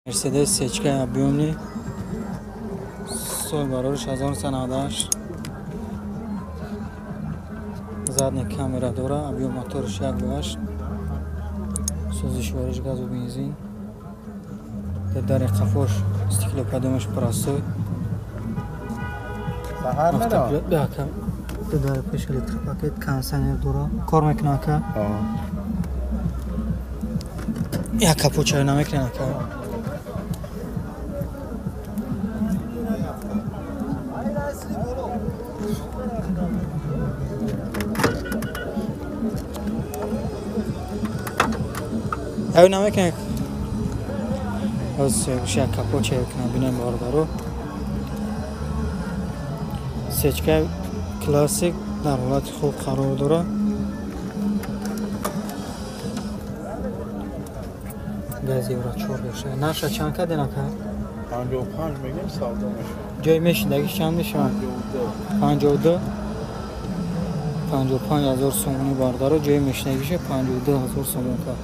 Мерседес сечка объемный, сол барориш 1998, задний камера дора, объем моториш 1,8, сӯзишвориш газу бензин, дари қафош стеклоподъёмаш простой, дари пеш электропакет, кондиционер дора, кор мекунад ака? Як капот чай намекунад ака? Ай намекунад. Аз як капот чай кунам бинем бародаро. Сечка классик дар ҳолати хуб қарор дорад. Газ евро 4 дошта. Нархша чанд кардин ака? 55 мегем, савдо мешавад. Ҷои мешиндагиш чанд мешавад? 52. 55 ҳазор сомонӣ бародаро, ҷои мешиндагиша 52 ҳазор сомон кард.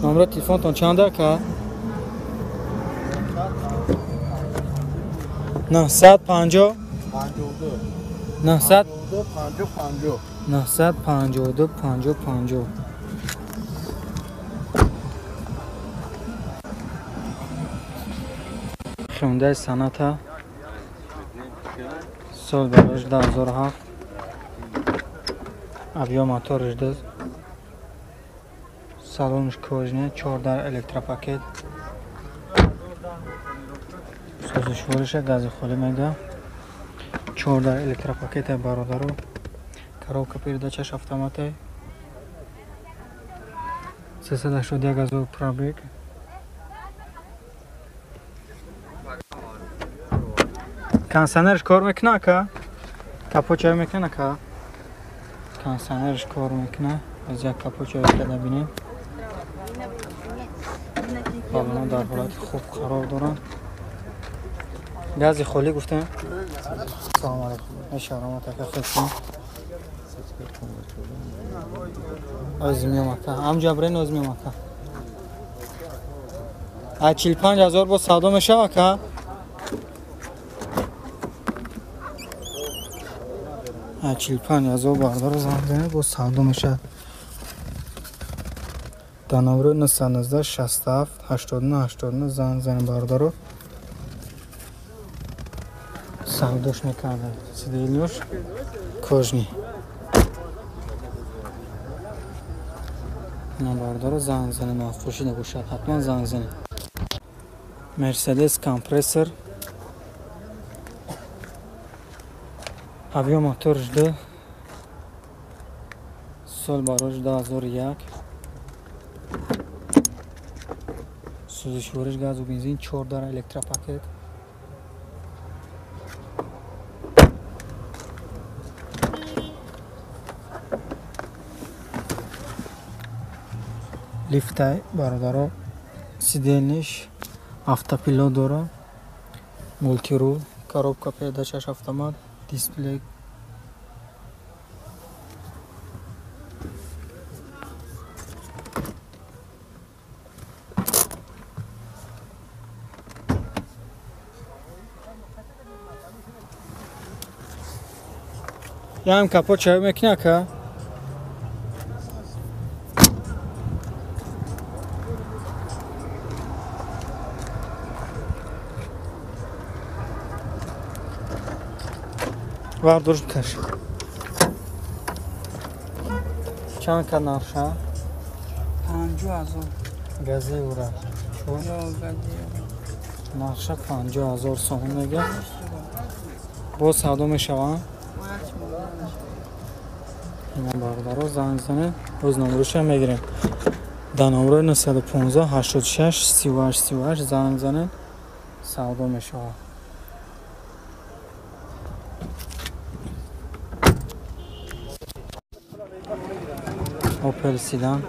Номери телефонтон чанд ака? 950 900 50 952 50 50. Hyundai Sonata, сол барош 2007, объем моториш 2, салонш кожаный, 4 электропакет, сӯзишвориша гази холӣ мега, 4 электропакете бародаро, коробка передачаш автомате, 381 ҳазор пробег. Кондиционерш кор мекунад ака? Капот чай мекунад ака? Кондиционерш кор мекунад. Аз як капот чай карда бинем. Балона дар ҳолати хуб қарор доранд. Гази холӣ гуфтем. Салом алейкум. Мешарамат ака, хуб. Аз миём ака. Ҳамҷа брен аз миём ака. А 45 ҳазор бо савдо мешавад ака? 45 ҳазор бародаро занг занед, бо савдо мешавад. Дар номери 919 67 89 89 занг занед бародаро. Савдош мекарда. Сиделиош кожни. На бародаро занг занед, махуши набошад, ҳатман занг занед. Мерседес компрессор, объем моторш 2, сол барош 2001, сӯзишвориш газу бензин, 4 электропакет. Лифтай бародаро, сидельниш автопилот дора, мултирул, коробка передачаш автомат, дисплей. Ям капот чай мекунад ака? Вардош бикаш. Чанд кад нарша? 50 ҳазор. Гази ура. Нарша 50 ҳазор сомон мега. Боз савдо мешаванд? Ина бародаро занг занед, боз номероша мегирем. Дар номерои 915 86 38 38 занг занед, савдо мешавад. Opel Sedan,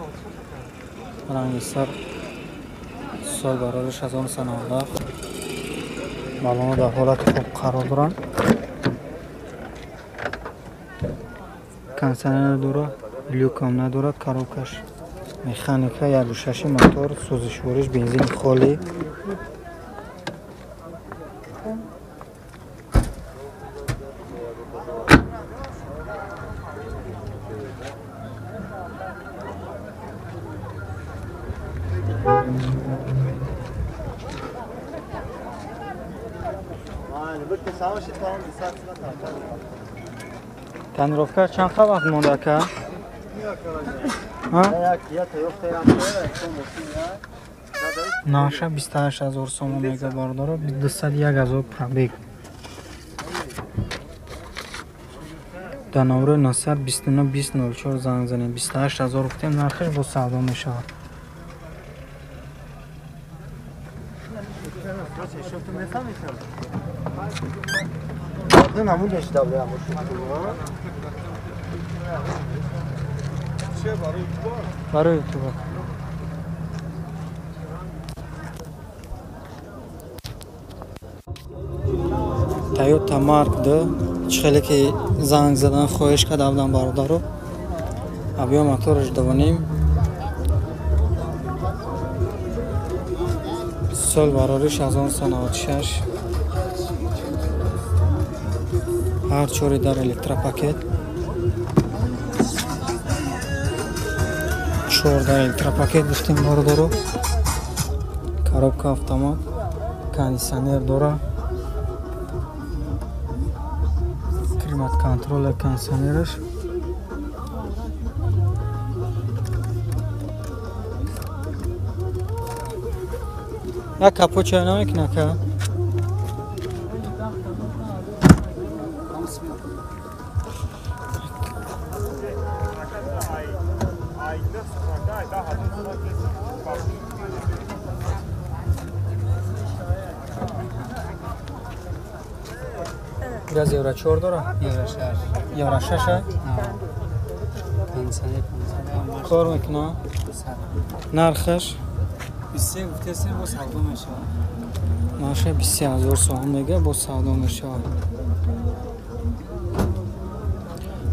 ранги сар, сол барориш 1997, балона дар ҳолати хуб қарор доранд. Кондиционер надорад, люкам надорад, коробкаш Механика 1.6 мотор, сӯзишвориш бензини холӣ. Тонировка чанд вақт монда ака? Наша 28 000 сомон мега бардора, 201 000 пробег. Дар номерои 929 20 04 занг занед. 28 000 гуфтем, нархаш бо савдо мешавад. Барои ютуба. Toyota Mark 2 чӣ хеле ки занг задан хоҳиш карда будам бародаро. Абиё мотораш давонем. Сол барориш 1996. Ҳар чори дар электропакет. 4 дар электропакет гуфтем бародаро. Коробка автомат, кондиционер дора. Климат контролер кондиционераш. Як капот чай намекунад ка? Газ евро 4 дора? Евро 6. Евро 6? Кондиционер. Кор мекунад? Нархаш? 23 гуфтесем, бо савдо мешавад. Нархаш 23 000 сомон мега, бо савдо мешавад.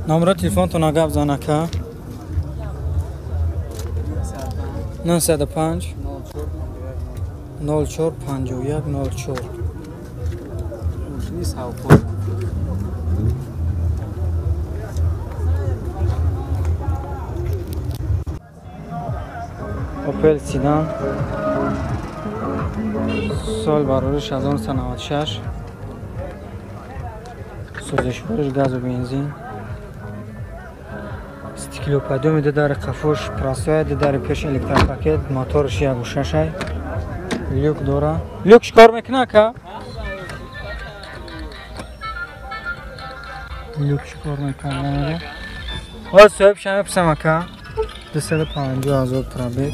Номери телефонтона гап зан ака. 905 04 51 04. Мошини савқот. Opel Sedan сол барориш 1996, сӯзишвориш газу бензин, стеклоподъёми ду дари қафош прасоя, ду дари пеш электропакет, моторш 1.6, люк дора. Люк чӣ кор мекунад ака? Люк чӣ кор мекунад? Ҳоз соҳибша мепурсам ака. 250 000 пробег.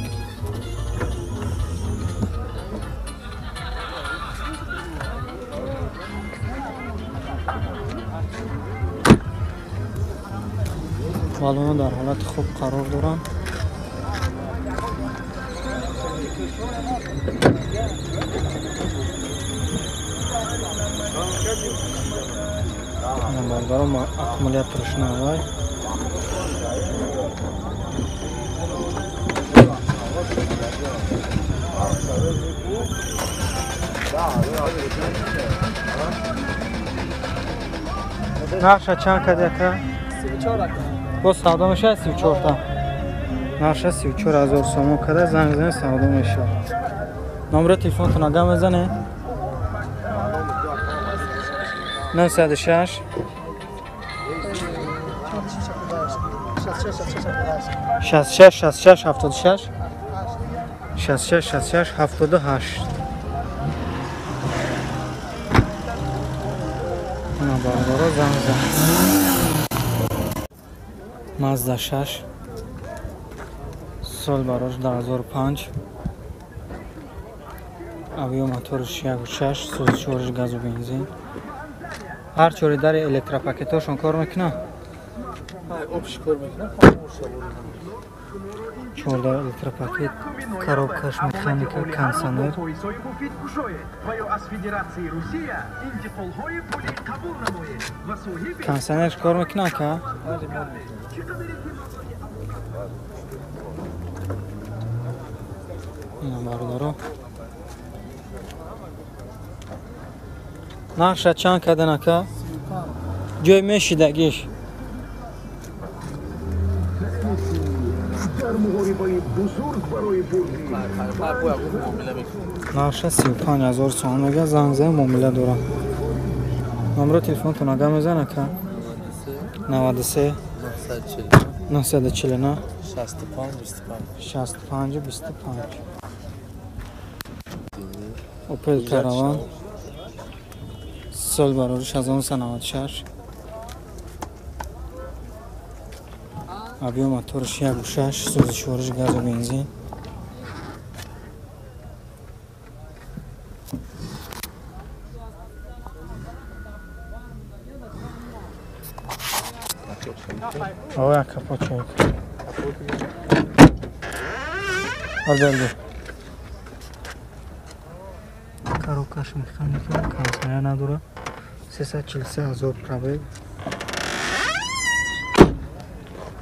Балонҳо дар ҳолати хуб қарор доранд. Бародаром аккумуляторш навай. Нарша чанд кади ака? 34 ака. Боз савдо мешавад 34 та. Нарша 34 000 сомон када, занг занед, савдо мешавад. Номери телефонтона гап мезанед? 906 66 66 76 66 66 78. Бародаро занг занед. Mazda 6 сол барош 2005, авио моторш 1.6, сӯзишвориш газу бензин. Ҳар чори дари электропакетҳошон кор мекунад? 14 электропакет, коробкаш механика, кондиционер. Кондиционерш кор мекунад ака? Ина бародаро. Нархша чанд кардан ака? Ҷой мешидагиш. Нархша 35 000 сомон мега, занг зан муомила дорам. Номро телефонтон ага мезан ака? 93 949 65 25 65 25. Opel Caravan сол барориш 1996. Объем моторш 1.6, сӯзишвориш газу бензин. Ой, капот чой. Алберде. Коробкаш механика, кондиционер надора. 343 000 пробег.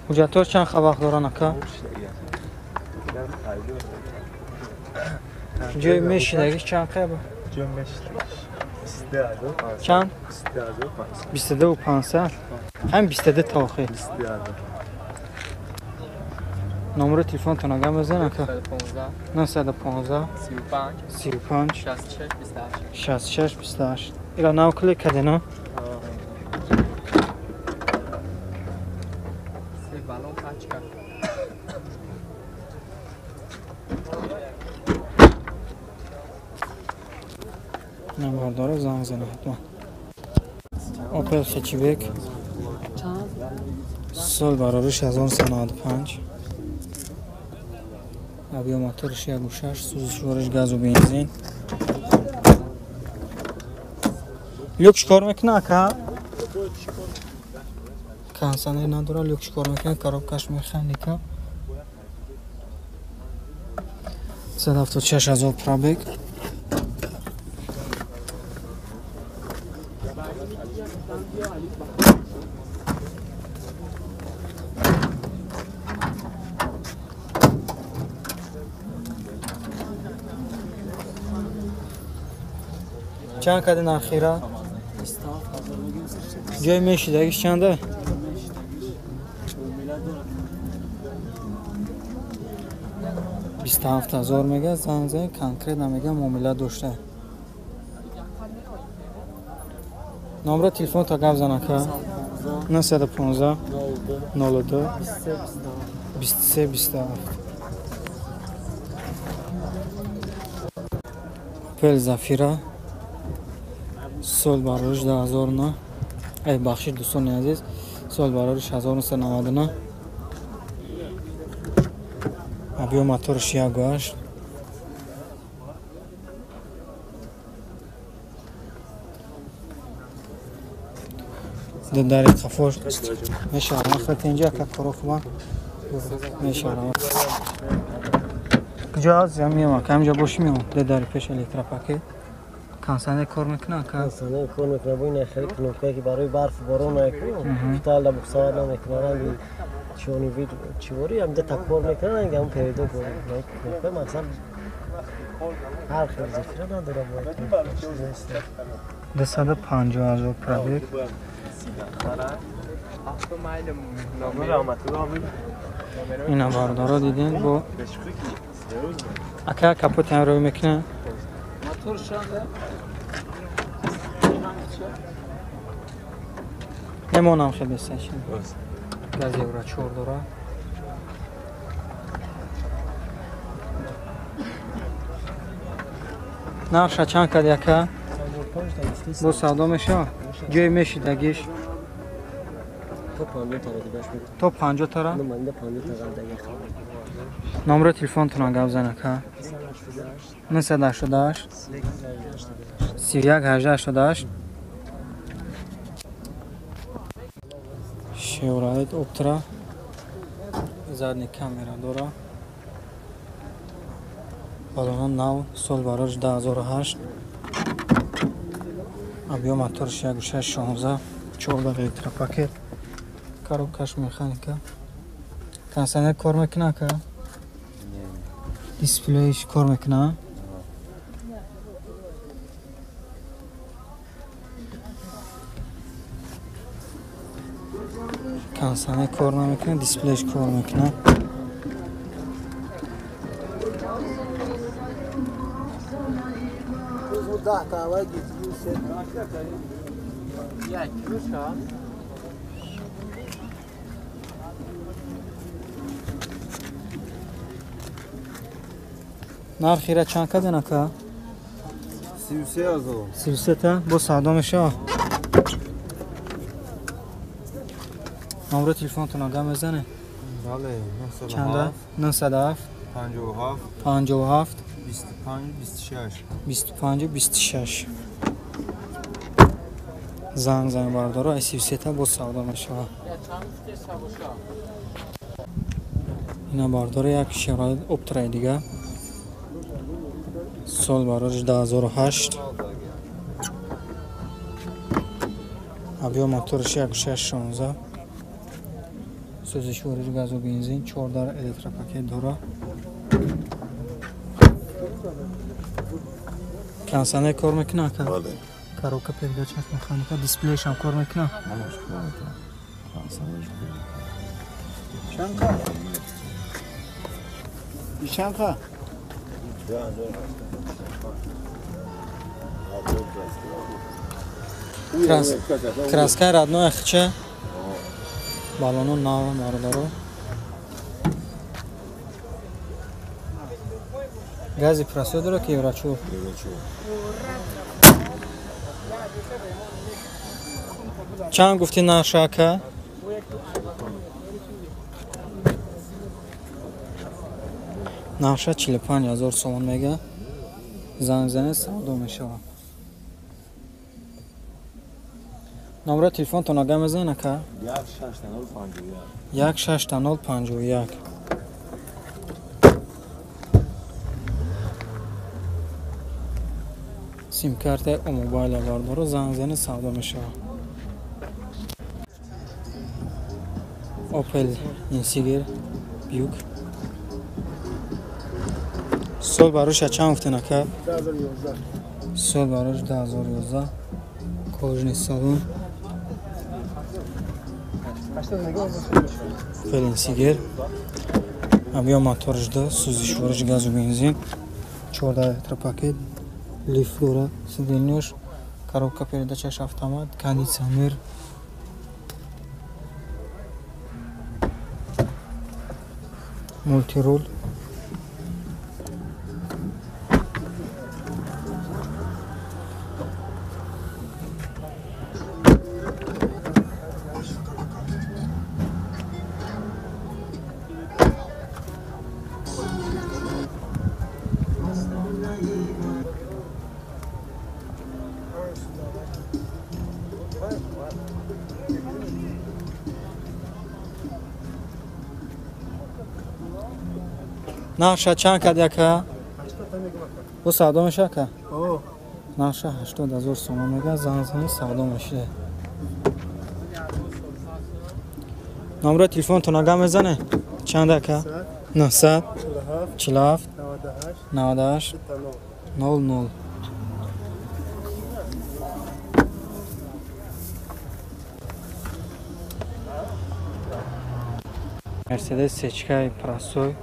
Ҳуҷҷатҳо чанд вақт доранд ака? Ҷои мешидагиш чанд қаба? Ҷои мешидагиш 22500. Чанд? 22500. 22500. Ҳам 22 та охир. 22000. Номери телефонтон ага мезан ака? 915 35 35 66 28. 66 28. Ира нав клик кардена? Балон пачка. Номердора занг зана ҳатман. Opel Hatchback сол барориш 1995. Объем моторш 1.6, сӯзишвориш газу бензин. Люк чикор мекуна ака? Кондиционер надора, люк чикор мекуна, коробкаш механика. 176 000 пробег. Чанд кади нархира? Ҷои мешидагиш чанда? 27 000 мега, занг зан конкретно мега муомила дошта. Номро телефон та гап зан ака? 915 02 23 27. Opel Zafira сол барориш 2009. Ай бахшид дӯстони азиз, сол барориш 1999. Объем моторш 1.8. Дари қафош мешавам. Вақте инҷа ака коро хубам мешавам. Куҷо аст? Меом ака, ҳамҷа боши меом. Дари пеш электропакет. Кондиционер кор мекуна ака? Кондиционер кор мекуна, бо ин хеле кнопка ки барои барф борон накунад, тал бухсавар намекуна, ранги чони вид чивори ҳам да кор мекуна, ранги ҳам передо кор мекуна. Кнопка мақсад ҳар хел зефира надора бояд. 250 000 пробег. Ина бардоро дидин бо ака капот ҳам рӯй мекуна. Немонам хеле сашин. Газ евро 4 дора. Нархша чанд кади ака? Бо савдо мешава? Ҷои мешидагиш? То 50 тара дигаш мекунам. То 50 тара? Ман 50 тара дигаш. Номро телефонтон гап зан ака? 988 31 88. Chevrolet Optra задний камера дора. Балона нав, сол барош 2008. Объем моторш 1.6 16, 14 электропакет. Коробкаш механика. Кондиционер кор мекуна ака? Дисплейш кор мекунад. Консане кор намекунад, дисплейш кор мекунад. Нархи ра чанд каден ака? 33 000. 33 та бо савдо мешава. Номро телефонтон ага мезане? Бале, Чанда? 907 57 57 25 26. 25 26. Занг занг бардоро, ай 33 та бо савдо мешава. Ина бардоро як Chevrolet Optra дига. Сол барош 2008. Объем моторш 1.16. Сӯзишвориш газу бензин, 4 дар электропакет дора. Консанер кор мекунад ака? Бале. Коробка передача механика, дисплейшам кор мекунад? Ҳамаш кор мекунад. Консанерш кор Чанқа? Чанқа? Краскаи родной хча. Балону нав бародаро. Гази просё дора ки еврочор? Чанд гуфти нарша ака? Нарша 45 000 сомон мега. Занг занед, савдо мешавад. Номро телефонтон ага мезанед ака? 1 6 0 51. 1 6 0 51. Симкартаи Омобайла бардоро, занг занед, савдо мешавад. Opel Insignia Бьюк. Сол бароша чанд гуфтен ака? 2011. Сол барош 2011. Кожаный салон. Opel Insignia. Объем моторш 2, сӯзишвориш газу бензин. 14 электропакет. Лифт дора, сиденьёш, коробка передачаш автомат, кондиционер. Мультируль. Нарша чанд кад яка? Бо савдо меша ака? Нарша 80 000 сомон мега, занг занед, савдо мешида. Номро телефонтон ага мезане? Чанд ака? 900 47 98 00. Мерседес сечкаи простой.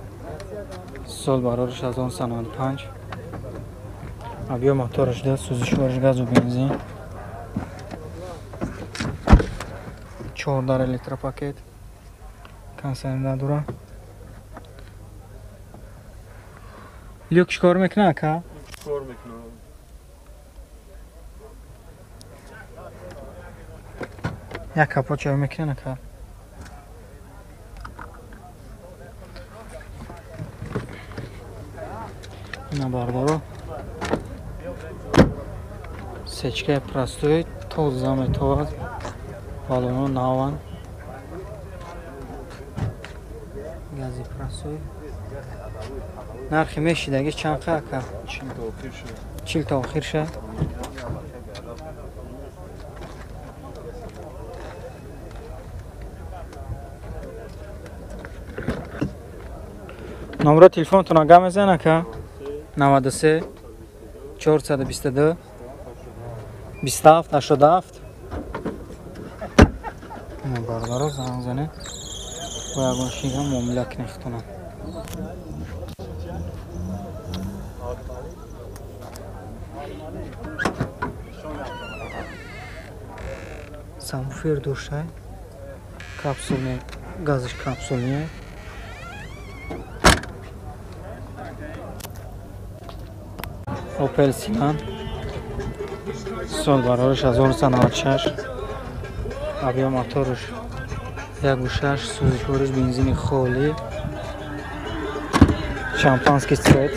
Сол барориш 1995. Объем моторш 2, сӯзишвориш газу бензин. 4 дар электропакет. Консернда дора. Люк чикор мекунад ака? Кор мекунад. Як капот чой мекунад ака? Ина бардоро. Сечкаи простой, тоза метовад. Балоно наван. Гази простой. Нархи мешидаги чанд қа ака? 40 та охир шуд. 40 та охир шуд. Номро телефонтон ага мезан ака? 93 422 27 87. Бародаро занг занед. Бо ягон шига муомила кунед худтонам. Самфир доштай. Капсулни, газиш капсулни. Opel Sinan. Сол барориш 1996. Объем моторш 1.6, сӯзишвориш бензини холӣ. Шампанский цвет.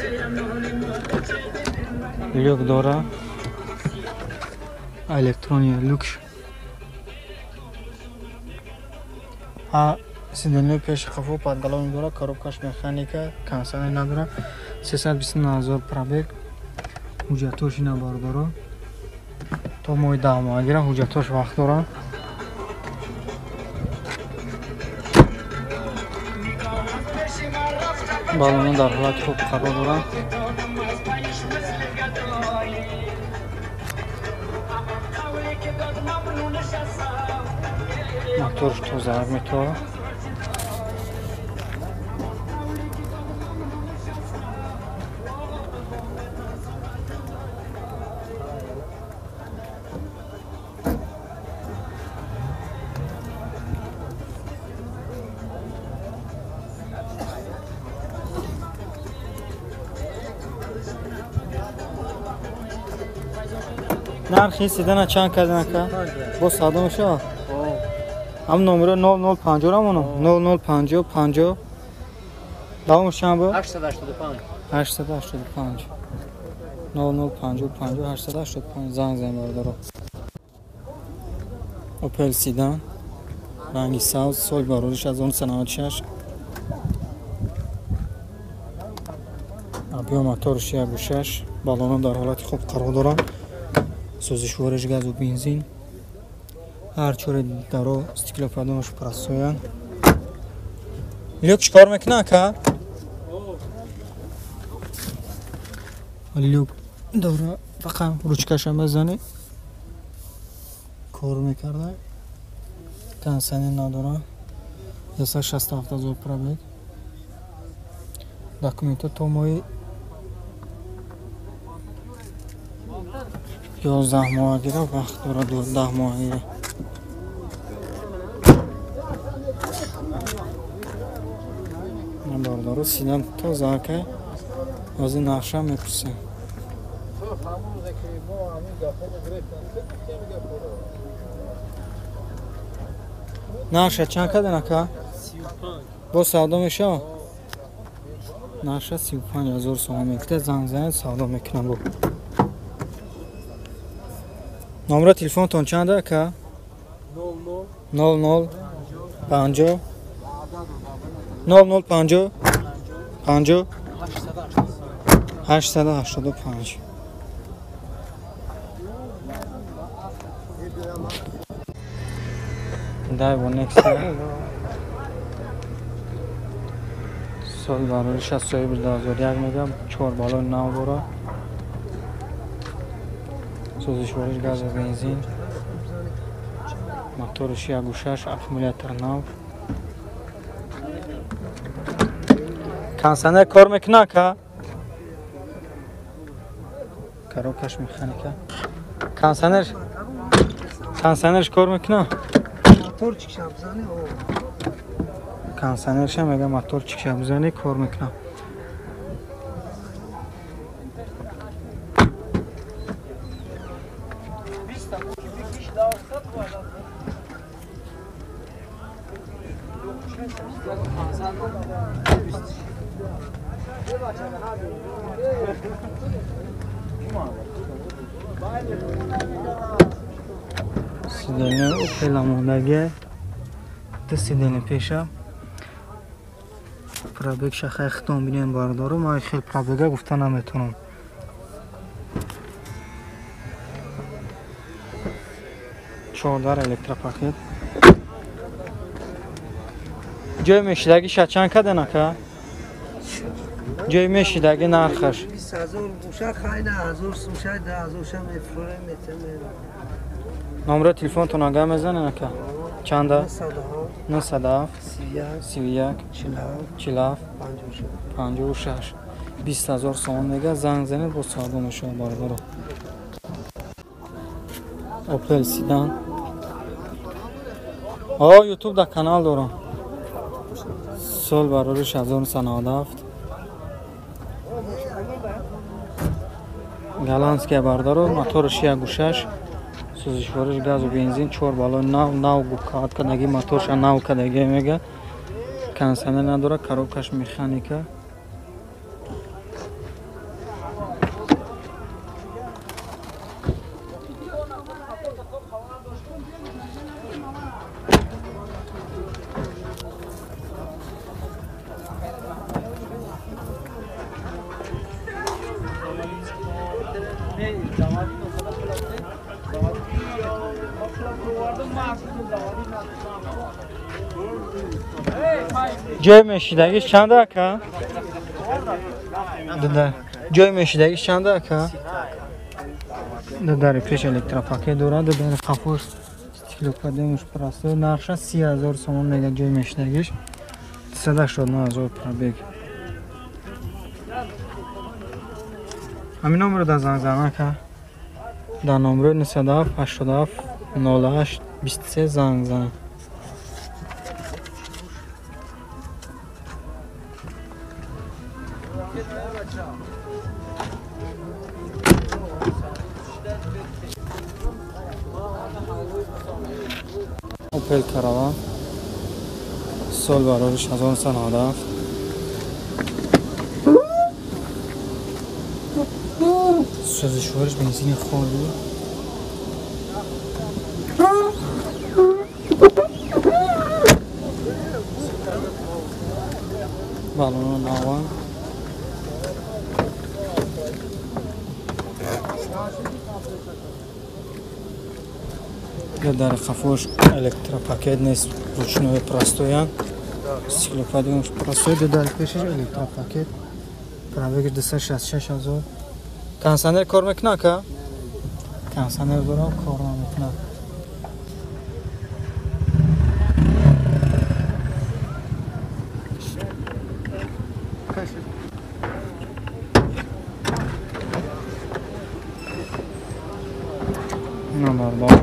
Люк дора. Электрония люк. Сиденье пеши қафо подголовник дора, коробкаш механика, консоли надора. 329 000 пробег. Ҳуҷҷатош ина бародаро. То моҳи 10 моҳ гира ҳуҷҷатош вақт доранд. Балонҳо дар ҳолати хуб қарор доранд. Моторш тоза метавад. Нархи седана чанд кардин ака? Бо савдо мешавад? Ҳам номеро 0050 рамоно? 0050 50. Давомаш чанд буд? 885. 885. 0050 50 885 занг занед бародаро. Opel Sedan ранги сабз, соли барориш 1996. Объем моторш 1.6, балонҳо дар ҳолати хуб қарор доранд. Сӯзишвориш газу бензин. Ҳар чори даро стеклоподъёмаш просоянд. Люк чикор мекунад ака? Люк дора, фақат ручкаша мезанӣ. Кор мекарда. Кондиционер надора. 167 000 пробег. Документҳо то моҳи 11 моҳ гира вақт дора, 12 моҳ гира. Бародаро седан тоза ака. Ҳозир нақша мепурсем. Нарша чанд кардин ака? Бо савдо мешавад? Нарша 35 000 сомон мекунад. Занг занед, савдо мекунам бо. Номро телефонтон чанд ака? 00 50 00 50 50 885. Daewoo Nexia сол барори 61 2001 мегам, 4 балон нав дора. Сӯзишвориш газ ва бензин. Моторш 1.6, аккумулятор нав. Кондиционер кор мекунад ака? Коробкаш механика. Кондиционерш кор мекунад? Кондиционерша мега моторчикша бизанӣ кор мекунад. Сиденье Opel омодагӣ. Ду сиденье пеша. Пробег шахай хитом бинем бародаро. Ман хел пробега гуфта наметавонам. 14 электропакет. Ҷои мешидагиша чанд карден ака? Ҷой мешидаги нархаш? 20000 бошад, хай 10000 сум шай, 10000 шам мефурӯем, метем. Номери телефонтон ага мезанен ака? Чанда? 907 31 47 56. 20000 сомон мега, занг занед, бо савдо мешавад бародаро. Опел седан. О, ютуб да канал дорам. Сол барориш 1997. Голландския бародаро, моторш 1.6, сӯзишвориш газу бензин, 4 баллон нав, нав губкаат кадаги, моторша нав кадаги мега. Кондиционер надора, коробкаш механика. Ҷой мешидагиш чанда ака? Ҷой мешидагиш чанда ака? Дари пеш электропакет дорад, дари қафош стеклоподъёмаш простой, нархша 30000 сомон мега ҷой мешидагиш. 389000 пробег. Ҳамин номеро да занг зан ака. Дар номерои 97 87 08 23 занг зан. Опел Караван сол барориш 1997. Сӯзишвориш бензини холи. Баллоно наван. Дар қафош электропакет нест, ручной простоян. Стеклоподъёмш простой, дар пешаш электропакет. Пробег 266000. Кондиционер кор мекунад ака? Кондиционер дорам, кор намекунад. Номер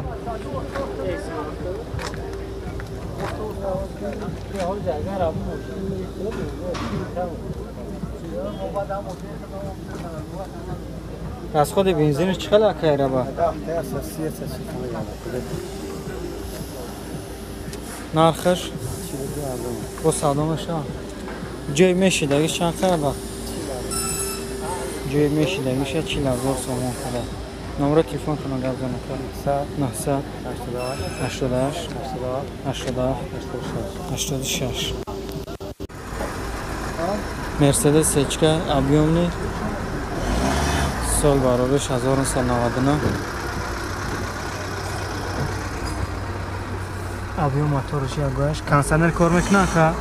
Расходи бензинаш чӣ қадар ака раба? Нархаш? Бо савдо мешавад. Ҷой мешидагиш чанд қадар? Ҷой мешидагиша 40000 сомон қадар. Номери телефонтонро гап занед. 900 88 87 86. Мерседес сечка объемный сол барориш 1999. Объем моторш 1.8. Кондиционер кор мекунад ака?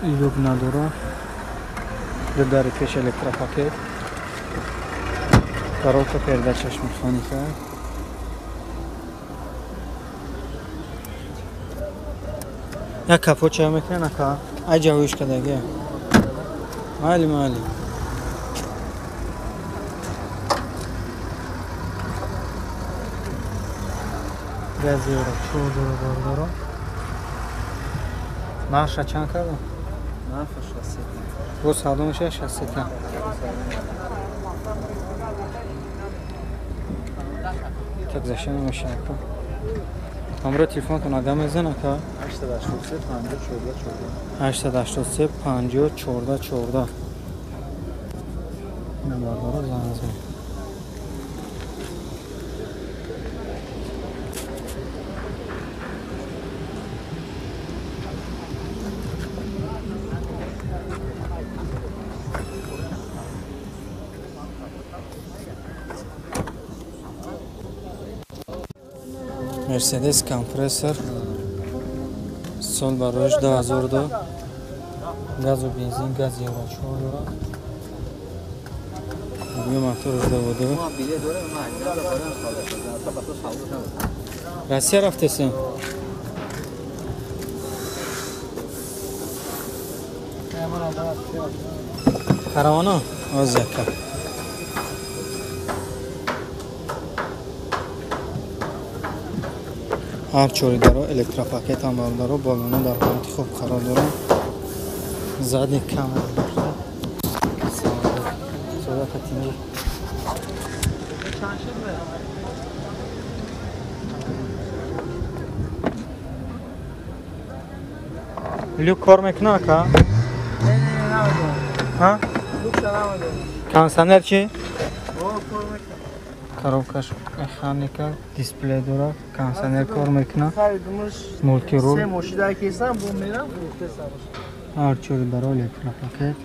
Люк надорад. Ду дари пеш электропакет. Коробка передачаш механика. Як капот чай мекунад ака? Ай ҷавиш кадаги. Майли майли. Газ евро 4 дора. Нархша чанд кардам? Нарха 63. Бо савдо мешавад 63. Так зашем мешавад. Номери телефонтон ага мезан ака? 883 50 14 14. 883 50 14 14. Номерро занг зан. Мерседес компрессор сол барош 2002. Газу бензин, газ Евро 4 дорад. Объем мотораш 2.2. Россия рафтесен? Каравана? Озяка. Ҳар чори даро электропакет ҳам бародаро, балона дар ҳолати хуб қарор доранд. Задний камера дошта. Сурата Тимур. Люк кор мекунад ака? Не, кондиционер чи? Коробкаш механика, дисплей дорад, кондиционер кор мекунад, мултирул. Ҳар чори даро электропакет.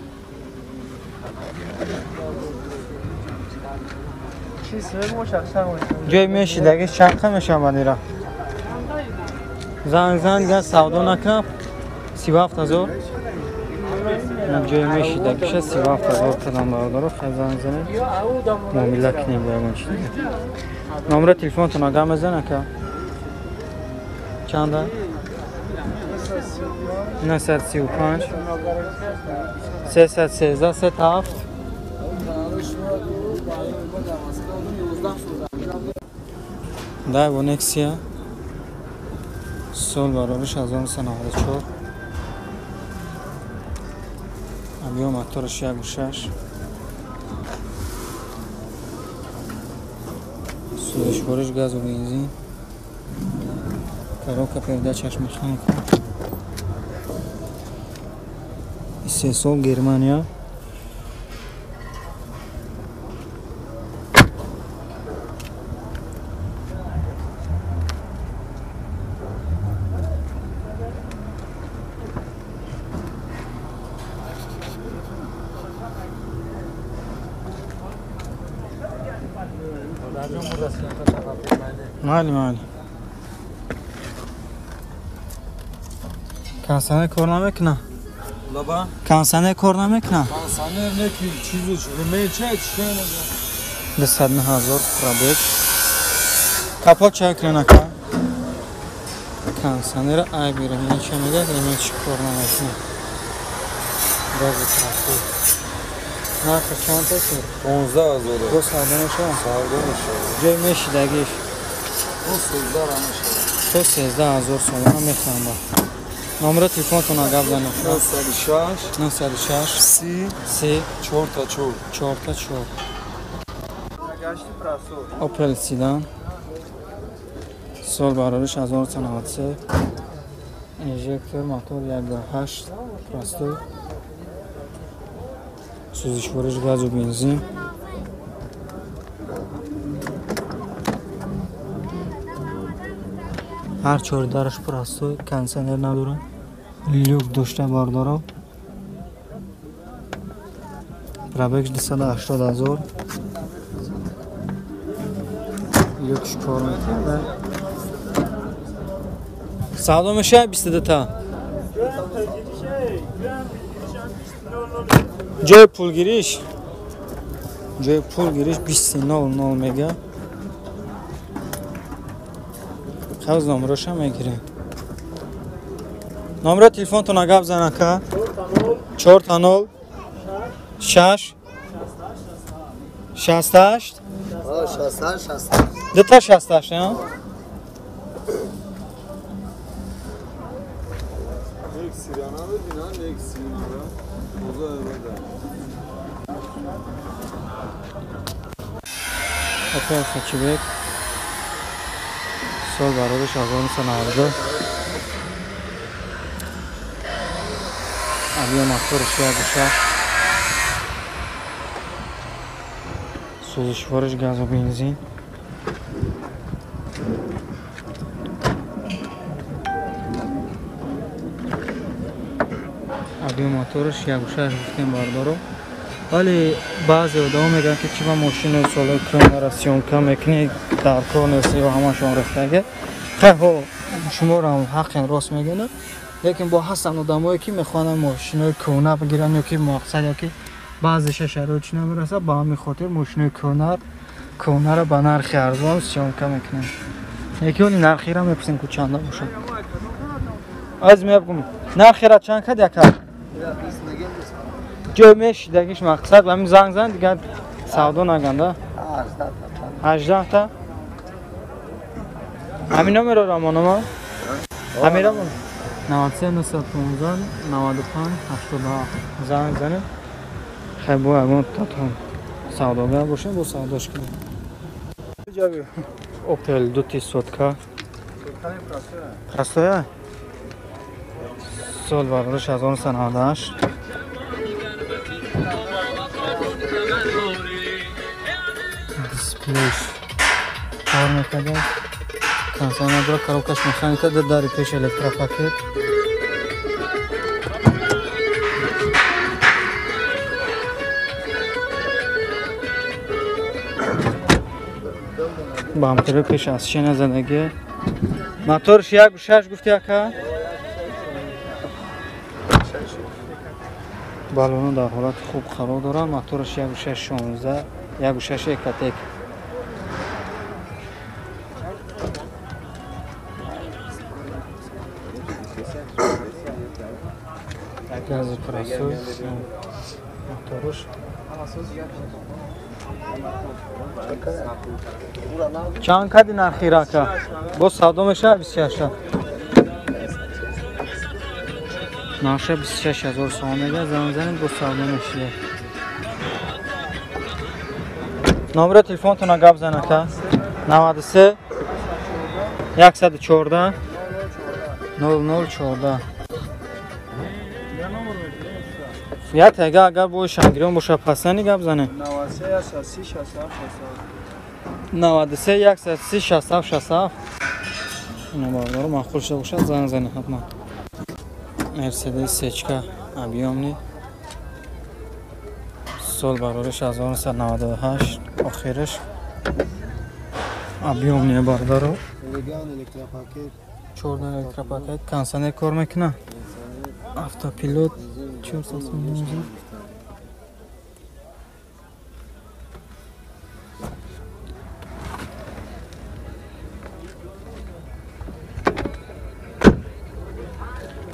Ҷои мешидагиш чанд қа мешавад ира? Занг занг газ савдо накунад 37 ҳазор. Ҷои мешидагиша 37 ҳазор кадам бародаро, хай занг занед, муомила кунем бо ягон чи дига. Номера телефонтон агар мезан ака? Чанда? 935 313 37. Дайво Нексия сол баробариш 1994. Объем мотораш 1.6. Сӯзишвориш газу бензин. Коробка передачаш механика. Истеҳсол Германия. Майли, майли. Кондиционер кор намекунад? Лаба? Кондиционер кор намекунад? Кондиционер не ки чизаш ремеча чӣ 209 ҳазор пробег. Капот чай кунед ака? Кондиционер айби ремеча мегӯяд, ремечи кор намекунад. Гази трафик. Нархи чанд шуд? 15 ҳазор. Бо савдо мешавад? Савдо мешавад. Ҷои мешидагиш? То 13 мешавад. То 13 ҳазор сомона мехоҳам. Номера телефонтон гап занед. 906 906 30 30 4 4 4 4. Opel Sedan сол баробариш 1993. Инжектор мотор 1.8 простой. Сӯзишвориш газу бензин. Ҳар чори дараш простой, кондиционер надорад. Люк дошта бардоро. Пробег 280 ҳазор. Люкш кор мекарда. Савдо мешавад 22 та. Ҷои пулгириш, ҷои пулгириш 20.00 мега. Хавз номероша мегирем. Номера телефонтон гап зан ака? 4 0 6 68 68 2 68 ҳа? Opel Hatchback сол баробариш 1992. Объем мотораш 1.6. Сӯзишвориш газу бензин. Объем мотораш 1.6 гуфтем бардоро. Вале баъзе одамо мегӯянд ки чӣ ба мошину солҳои кӯҳнара съёмка мекунӣ, дар кор нест ё ҳамашон рехтага. Хай ҳо, шуморо ҳаққен рост мегӯянд. Лекин бо ҳастанд одамое ки мехоҳанд мошинои кӯҳна бигиранд ё ки мақсад ё ки баъзеша шароит чи намерасад, ба ҳамин хотир мошинои кӯҳнаро ба нархи арзон съёмка мекунем. Яки оли нархира мепурсем ку чанда бошад. Аз мебгум. Нархира чанд кад яка? Ҷой мешидагиш мақсад ҳамин занг зан дигар савдо наганда. 18 та. Ҳамин номеро рамонома? Ҳамин рамон. 93 915 95 87 занг занем. Хай бо ягон татон савдогар бошем, бо савдош кунем. Opel дути сотка. Простоя? Сол бародарш 1998. Дисплейш кор мекарда. Консона дора, коробкаш механика, дари пеш электропакет. Бампери пеш аз шина задагӣ. Моторш 1.6 гуфти ака? Балоно дар ҳолати хуб қарор дорад. Моторш 1.6 16, 1.6 Экотек. Гази просой. Моторш. Чанд кади нархи рака? Боз савдо мешавад 26. Нарша 26 ҳазор сомон мегӯяд, занг занед, боз савдо мешавад. Номери телефонтона гап зан ака. 93 114 0014. Я тега агар бо шангирон боша пасани гап занем. 93 130 67 67. Ина бародаро маъқул шуда бошад занг занед ҳатман. Мерседес сечка объёмный. Сол бародариш 1998 охираш. Объёмный бародаро. 14 электропакет, кондиционер кор мекунад. Автопилот 419.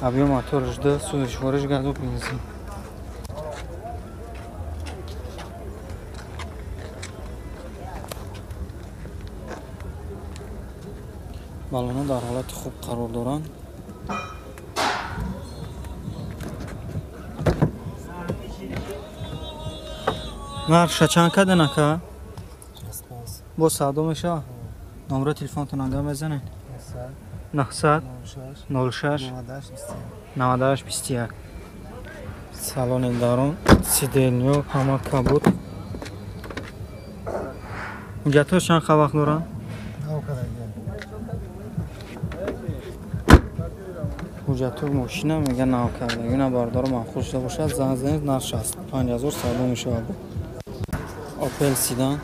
Объем моторш 2, сӯзишвориш газу бензин. Балонҳо дар ҳолати хуб қарор доранд. Нархша чанд кадан ака? Боз савдо мешавад? Номери телефонтон агар мезанед? 900 06 98 21. Салони дарун, сиденьё, ҳама кабуд. Ҳуҷҷатҳо чанд вақт доранд? Ҳуҷҷатҳо мошина мегӯяд нав кардагӣ. На бародаро маъқул шуда бошад, занг занед, нарх 65 ҳазор савдо мешавад. Opel Sedan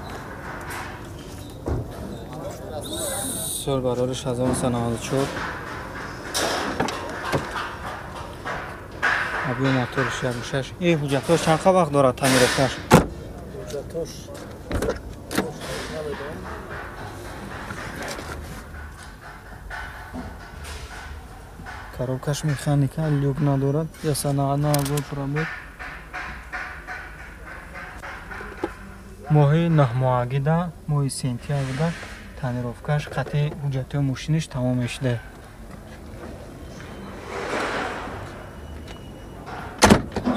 сол бародариш 1994. Объем моторш 1.6. Ин ҳуҷҷатҳош чанд вақт дорад таъмирофташ? Ҳуҷҷатҳош коробкаш механика, люк надорад, 199 ҳазор пробег. Моҳи наҳмоҳагида, моҳи сентябрда таъмировкаш қатъи ҳуҷҷатҳои мошиниш тамом мешуда.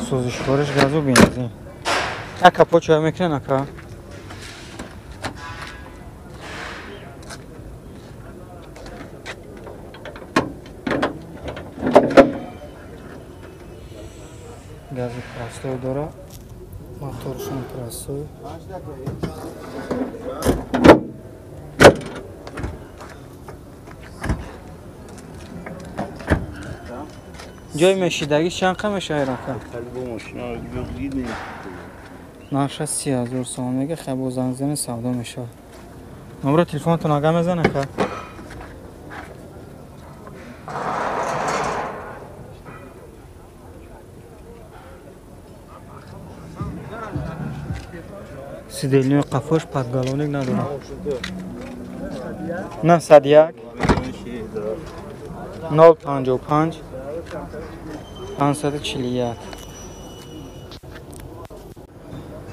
Сӯзишвориш газу бензин. Як капот чой мекунед ака? Гази простой дора, моторшон простой. Ҷои мешидагӣ чанд қа мешавад ака? Нарша 30 ҳазор сомон мега, хай бо занг занед савдо мешавад. Номери телефонтон агар мезанед ака? Сидельниё қафош подголовник надорад. 901 055 541.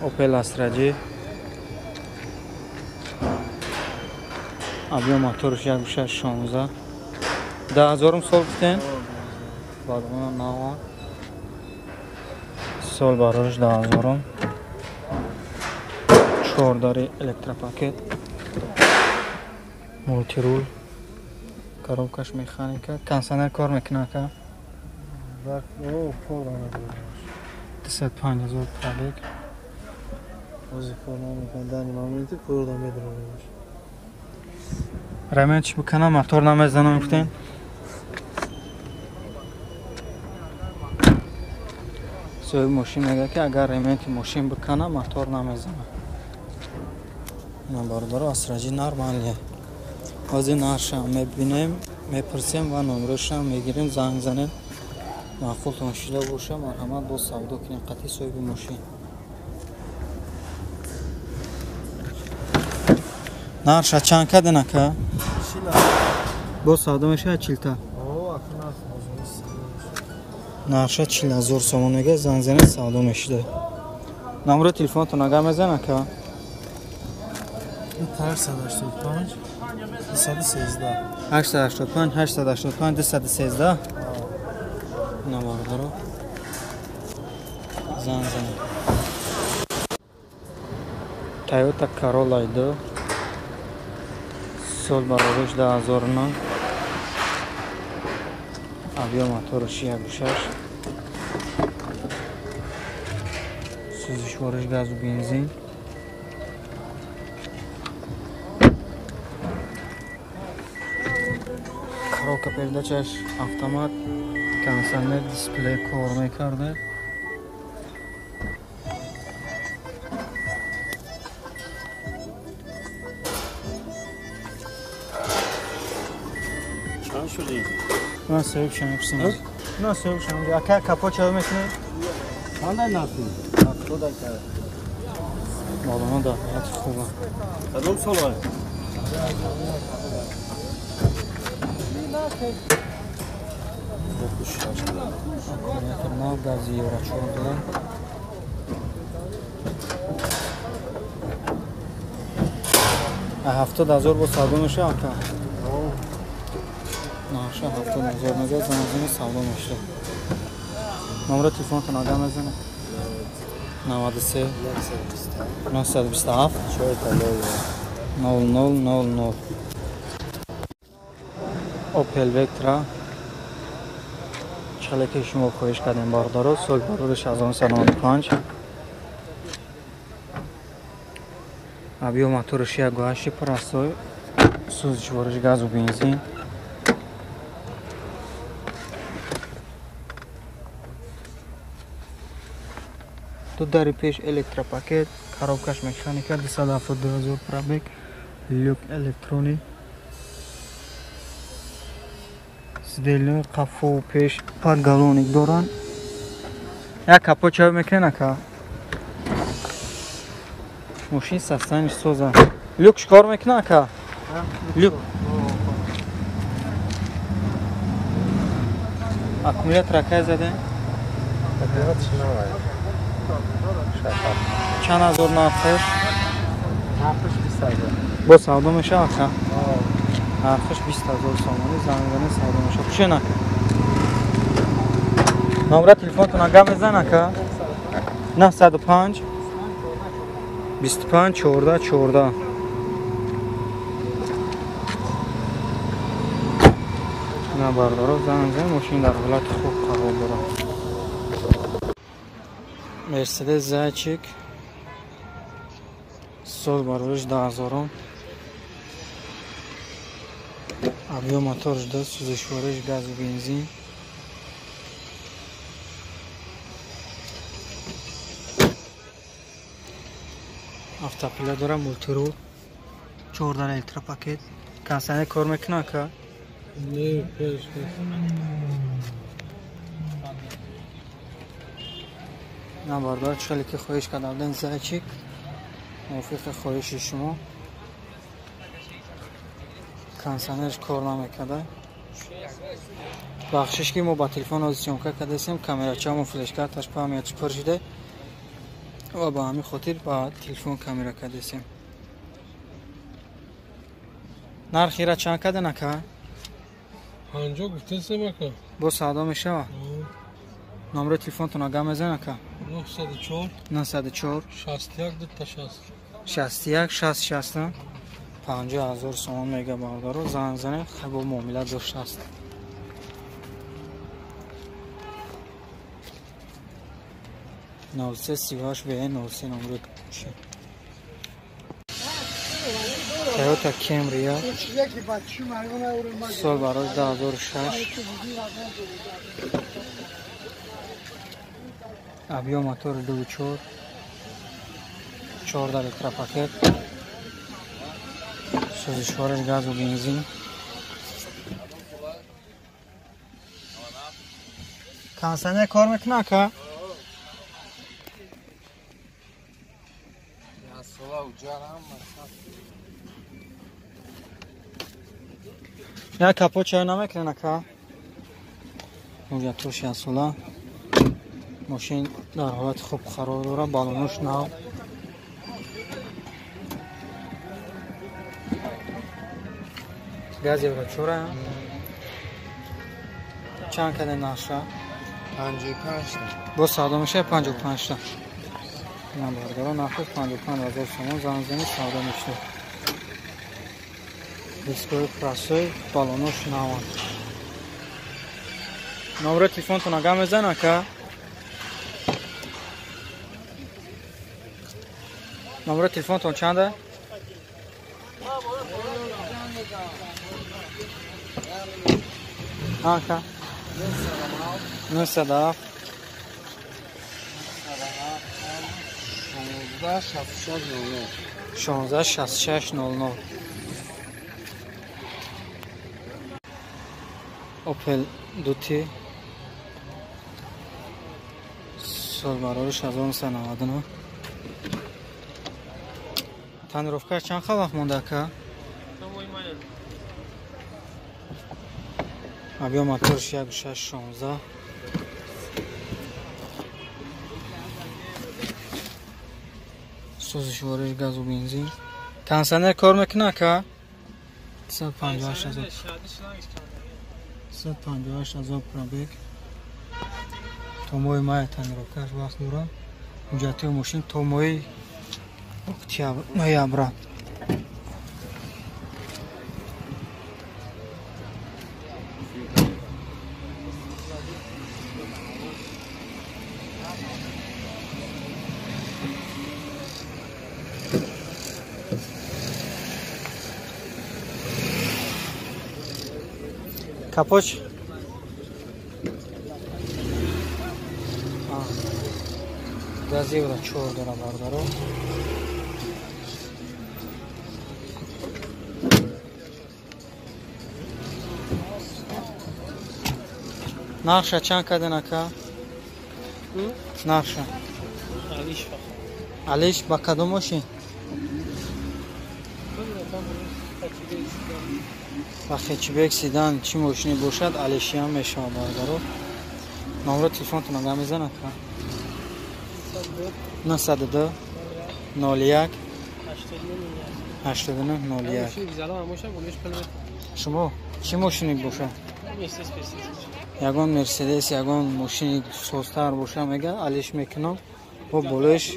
Opel Astra J. Объем моторш 1.6 16. 10000 сол гуфтен? Балона нава. Сол барош 10000. Чордари электропакет. Мултирул. Коробкаш механика. Кондиционер кор мекунад ака? Кор намекунад. 205 000 пробег. Ҳозир кор намекунад. Дани моменти кор намедорад. Ремонт чӣ бикунам, мотор намезанам гуфтем? Соҳиби мошин мегӯяд, ки агар ремонти мошин бикунам, мотор намезанам. Ина бародаро, Астра Ҷи нормалие. Ҳозир нархшам мебинем, мепурсем ва номерошам мегирем, занг занем. Маъқултон шуда боша, марҳамат, боз савдо кунем қатъи соҳиби мошин. Нарша чанд карден ака? Боз савдо мешавад чилта? Нарша 40 000 сомон мега, занг занед, савдо мешуда. Номеро телефонатон агар мезан ака? 885 213. 885 885 213. Ина бародаро, занг занед. Toyota Corolla 2, сол баробарш 2009, объем мотораш 1.6, сӯзишвориш газу бензин. Коробка передачаш автомат, кондиционер, дисплей кор мекарда. Чанд шуди? Ман соҳиб шам, пурсам. На, соҳиб шам. Ака, капо чаво мекунед? Чандай нархи? 70 ака. Балона дар ҳолати хуба. Кадом сола? Аккумулятор нав, гази евро 4 дорад. 70 000 бо савдо мешавад ака? Нарша 70 000 мега, занг савдо мешавад. Номери телефонатон агар мезанед? 93 927 00 00. Opel Vectra, чале ки шумо хоҳиш кардем бародаро, сол барориш 1995, объем мотораш 1.8 простой, сӯзишвориш газу бензин. Ду дари пеш электропакет, коробкаш механика, 272 000 пробег, люк электрони, сидельнои қафову пеш подголовник доранд. Як капо чаво мекунед ака? Мошин состояниш соза. Люк чикор мекунад ака? Люк. Аккумулятор акай задем? Чанд ҳазор нархаш? Нархаш 20 000. Бо савдо мешавад ака? Нархаш 20 000 сомонӣ, занг занед, савдо мешавад. Хушен ака. Номера телефонатон агар мезан ака? 905 25 14 14. На бародаро, занг занед, мошин дар ҳолати хуб қарор дорад. Мерседес Зайчик, сол барориш 10000, объем моторш 2, сӯзишвориш газу бензин. Автопилот дора, мултирул, чордар электропакет. Кондиционер кор мекунад ака? Не, пеш. На бародар, чӣ хеле ки хоҳиш карда будем, Зайчик. Мувофиқи хоҳиши шумо. Кондиционерш кор намекарда. Бахшиш ки мо ба телефон ҳозир съёмка кардастем, камерачамо флешкарташ памятш пур шуда ва ба ҳамин хотир ба телефон камера кардастем. Нархира чанд кардан ака? 50 гуфтесем ака. Бо савдо мешавад? Номери телефонтон ага мезан ака? 904 904 61 260 61 60 60 50,000 сомон мега бародаро. Занг занед, бо муомила доштааст. 03 38 б 03 номери мошин. Toyota Camry сол барои 2006 объем мотор 2.4 14 литра пакет сӯзишвориш газу бензин. Кондиционер кор мекунад ака? Як капот чай намекунед ака? Ҳуҷҷатош яксола. Мошин дар ҳолати хуб қарор дорад, балонош нав. Газ евро 4 чанд каде наша? 55 та. Бо савдо мешавад 55 та. На бародаро, нархаш 55,000 сомон, занг занед, савдо мешавад. Дискои прасой, балонош наванд. Номери телефонтон ага мезан ака? Номери телефонтон чанда? Ака? 907 16 66 00. Opel Duty сол барориш 1999. Тонировка чанд хел вақт монда ака? Объем моторш 1.6 16. Сӯзишвориш газу бензин. Кондиционер кор мекунад ака? 358,000 358,000 пробег. То моҳи мая тонировкаш вақт дорад. Ҳуҷҷатҳои мошин то моҳи октябр, ноябра. Капоч? Газ евро 4 дора бародаро. Нарша чанд карден ака? Нарша. Алиш ба кадом мошин? Ба хетчбек седан чӣ мошине бошад, алишиам мешавад бародаро. Номери телефонтон ага мезанад ака? 902 01 89 01. Шумо чӣ мошине бошад? Ягон Мерседес, ягон мошини созтар боша мега, алиш мекунам. Бо болоиш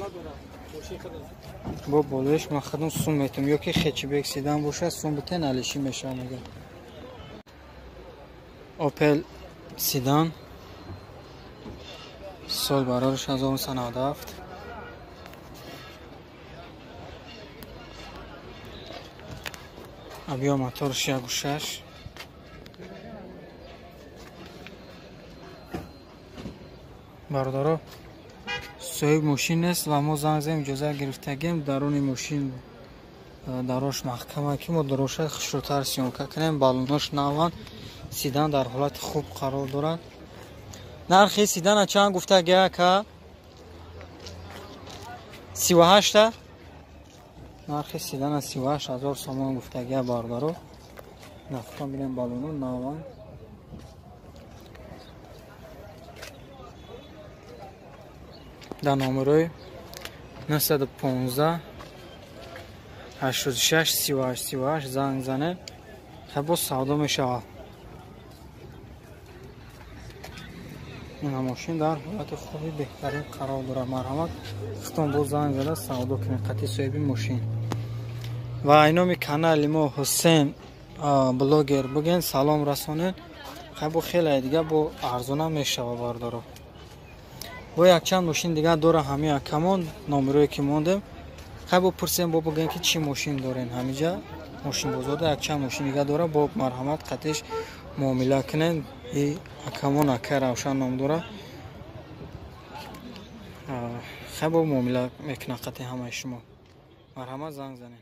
ман худам сум метум, ё ки хетчбек седан бошад, сум битен алишӣ мешавад мега. Opel седан сол барориш 1997. Объем моторш 1.6. Бародаро, соҳиб мошин нест ва мо занг задем, иҷоза гирифтагем. Даруни мошин дарош маҳкама ки мо дароша хушрӯтар съёмка кунем. Балонош наванд, седан дар ҳолати хуб қарор дорад. Нархи седана чанд гуфтаги ака? 38 та? Нархи седана 38 000 сомон гуфтагия бародаро. Нафтон бинем балону наван. Дар номерои 915 86 38 38 занг занед. Хай боз савдо мешавад. Ин мошин дар ҳолати хуби беҳтарин қарор дорад. Марҳамат, худтон боз занг зада савдо кунед қатъи соҳиби мошин. Ва айноми канали мо Ҳусен блогер буген, салом расонед. Хай бо хеле дига бо арзона мешава бародаро. Бо якчанд мошин дига дора ҳамин акамон номерое ки мондем. Хай бо пурсем, бо буген ки чӣ мошин дорен ҳамиҷа. Мошинбозорда якчанд мошин дига дора, бо марҳамат қатъиш муомила кунед. И акамон акай Равшан ном дора. Хай бо муомила мекунад қатъи ҳамаи шумо. Марҳамат, занг занед.